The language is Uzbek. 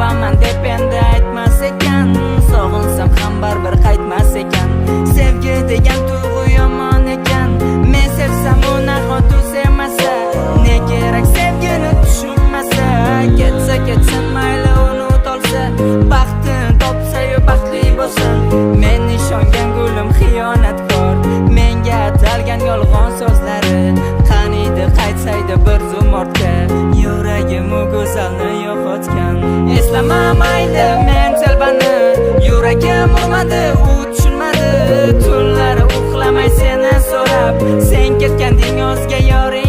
Sevaman deb endi aytmas ekan. Sog'insam ham baribir qaytmas ekan. Sevgi degan tuyg'u yomon ekan. Men sevsam u nahot u sevmasa? Ne kerak sevgini tushunmasa? Ketsa ketsin, mayli, unutolsa. Baxtini topsa-yu baxtli bo'lsin. Men ishongan gulim xiyonatkor. Menga atalgan yolg'on so'zlari. Qaniydi qaytsaydi bir zum ortga. Yuragim u go'zalni yo'qotgan. Eslama mayli men telbani. Yuragim urmadi, u tushunmadi. Tunlari uxlamay seni so'rab. Sen ketganding o'zga yor.